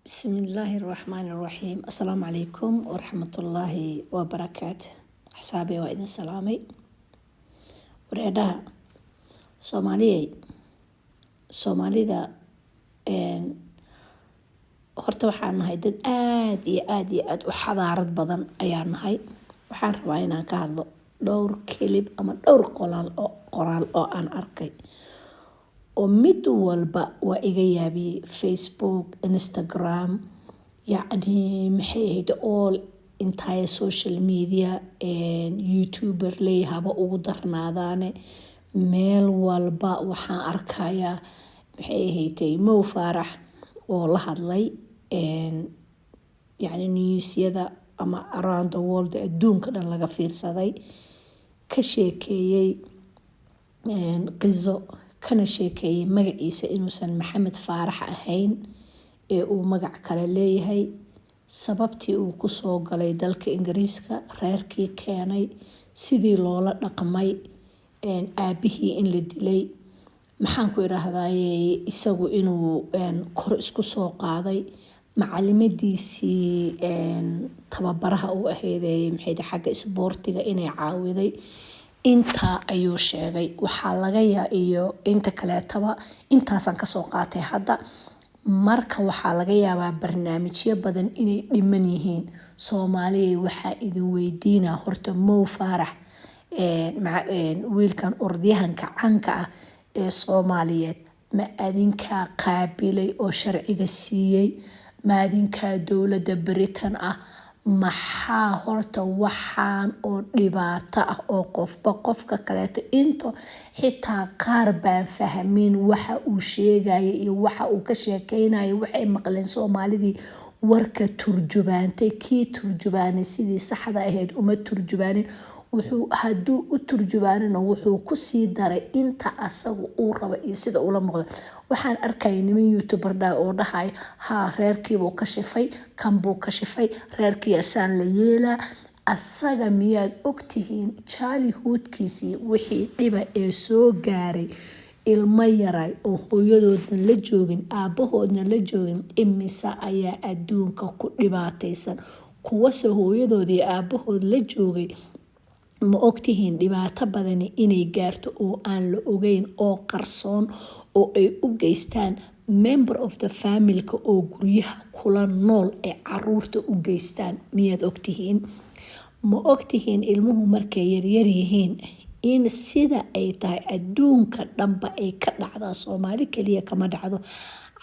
Bismillaahi raxmaani raxiim. Asalaamu calaykum waraxmatullaahi wabarakaatu. Axsaabey, waa idin salaamay. Wareedhaha Soomaaliyey, Soomaalida horta waxaan nahay dad aada iyo aada iyo aada u xadaarad badan ayaan nahay. Waxaan rabaa inaan ka hadlo dhowr clip ama dhowr qoraal oo qoraal oo aan arkay, oo mid walba waa iga yaabiyey. Facebook, Instagram, yacni maxay ahayd, all entire social media, YouTuber ley haba ugu darnaadaane, meel walba waxaan arkayaa, maxay ahayd, Mo Faarax oo la hadlay, yacni newsyada ama around the world, adduunka dhan laga fiirsaday, ka sheekeeyey qiso, kana sheekeeyey magaciisa inuusan Maxamed Faarax ahayn ee uu magac kale leeyahay, sababtii uu kusoo galay dalka Ingiriiska, reerkii keenay, sidii loola dhaqmay, aabihii in la dilay, maxaan ku idhaahdaye, isagu inuu kor isku soo qaaday, macalimadiisii tababaraha u aheydee, maxay xagga isboortiga inay caawiday. Intaa ayuu sheegay. Waxaa laga yaa iyo inta kaleetaba intaasaan kasoo qaatay hadda. Marka waxaa laga yaabaa barnaamijyo badan inay dhiman yihiin. Soomaaliya, waxaa idin weydiinaa horta, Mow Faarax, wiilkan orodyahanka caanka ah ee Soomaaliyeed, ma adinkaa qaabilay oo sharciga siiyey? Ma adinkaa dowladda Britain ah? Maxaa horta waxaan oo dhibaato ah oo qofba qofka kaleeto into xitaa qaar baan fahmin waxa uu sheegaya iyo waxa uu ka sheekeynaya? Waxay maqleen Soomaalidii warka turjubaantay. Kii turjubaanay sidii saxda ahayd uma turjubaanin. Wuxuu hadduu u turjubaanina, wuxuu kusii daray inta asagu uu raba iyo sida ula muuqdo. Waxaan arkaya niman YouTuber dha oo dhahay, "Haa, reerkiibuu ka shifay, kanbuu ka shifay, reerkii asaan la yeelaa." Asaga miyaad ogtihiin childhoodkiisii wixii dhiba ee soo gaaray? Ilmo yaray oo hooyadoodna la joogin, aabahoodna la joogin, imisa ayaa adduunka ku dhibaataysan? Kuwase hooyadoodii aabahood la joogay, ma ogtihiin dhibaato badani inay gaarto oo aan la ogeyn oo qarsoon, oo ay u geystaan member of the familyka oo guryaha kula nool ay caruurta u geystaan? Miyaad ogtihiin? Ma ogtihiin ilmuhu markay yaryar yihiin in sida ay tahay adduunka dhanba ay ka dhacdaa? Soomaali kaliya kama dhacdo,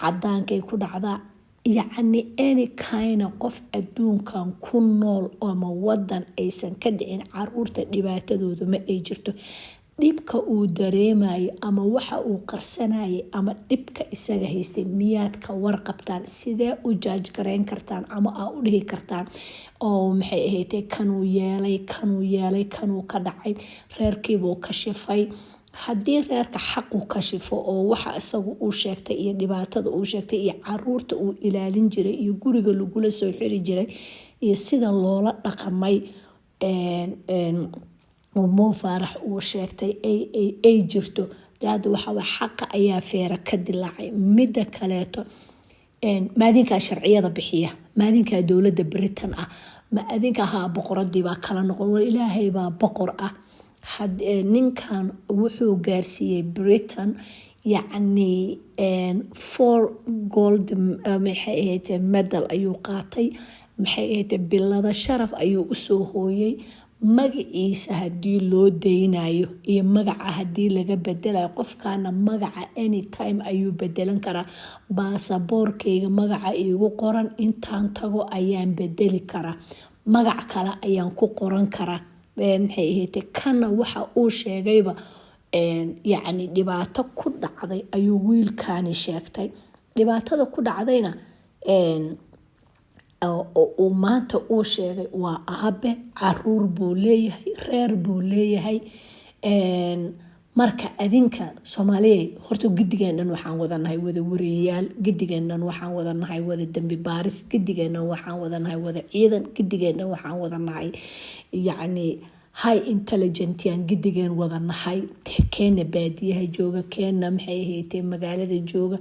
cadaankay ku dhacdaa. Yacni any kind qof adduunkan ku nool ama wadan aysan ka dhicin caruurta dhibaatadooda ma ay jirto. Dhibka uu dareemayo ama waxa uu qarsanayay ama dhibka isaga haystay, miyaad ka warqabtaan? Sidee u judge gareyn kartaan ama aa u dhihi kartaan oo maxay ahayd, kanuu yeelay, kanuu yeelay, kanuu ka dhacay, reerkiibuu ka shifay? Haddii reerka xaqu ka shifo oo waxa isagu uu sheegtay iyo dhibaatada uu sheegtay iyo caruurta uu ilaalin jiray iyo guriga lagula soo xiri jiray iyo sida loola dhaqmay Mo Faarax uu sheegtay ay jirto, de hadda waxaa xaqa ayaa feera ka dilaacay. Midda kaleeto, maadinkaa sharciyada bixiya? Maadinkaa dowlada Britain ah? Ma adinka haa boqoradii baa kala noqon? War, Ilaahay baa boqor ah. Ninkan wuxuu gaarsiiyey Britain, yacni four gold, maxay ahayd, medal ayuu qaatay, maxay ahayd, bilada sharaf ayuu usoo hooyay. Magaciisa hadii loo daynayo iyo magaca hadii laga bedelayo, qofkana magaca anytime ayuu bedelan karaa. Baasaboorkeyga magaca iigu qoran intaan tago ayaan bedeli karaa, magac kale ayaan ku qoran karaa. Maxay ahayd, kana waxa uu sheegayba, yacni dhibaato ku dhacday ayuu wiilkani sheegtay. Dhibaatada ku dhacdayna uu maanta uu sheegay, waa aabe, caruur buu leeyahay, reer buu leeyahay. Marka adinka Soomaaliya, horta gidigeen dhan waxaan wadanahay wada wariyayaal, gidigeen dhan waxaan wadanahay wada dambi baaris, gidigeen dhan waxaan wadanahay wada ciidan, gidigeen dhan waxaan wadanahay yacni High intelligent yaan gidigeen wada nahay. Keena baadiyaha jooga, keena, maxay ahayd, magaalada jooga,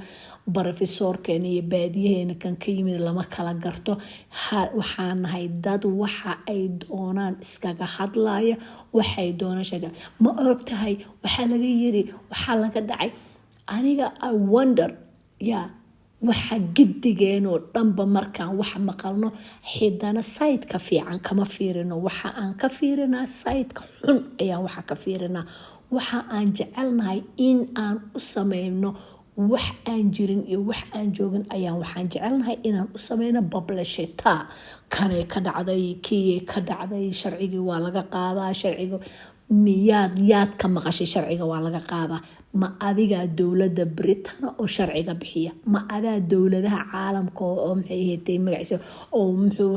brofesoorkeena iyo baadiyaheena kan ka yimid lama kala garto. Waxaa nahay dad waxa ay doonaan iskaga hadlaya, waxay doonaan sheega. Ma ogtahay waxaa laga yiri, waxaa laga dhacay? Aniga I wonder ya waxa gidigeenoo dhanba markaan wax maqalno, xidana side-ka fiican kama fiirino. Waxa aan ka fiirinaa side-ka xun ayaan waxa ka fiirinaa. Waxa aan jecelnahay in aan u sameyno wax aan jirin iyo wax aan joogin ayaan waxaan jecelnahay inaan u sameyno publicity. Kanay ka dhacday, kiiyay ka dhacday, sharcigii waa laga qaadaa. Sharciga miyaad yaad ka maqashay sharciga waa laga qaadaa? Ma adigaa dowlada Britain oo sharciga bixiya? Ma adaa dowladaha caalamka oo, maxay ahayd magaciisa, oo muxuu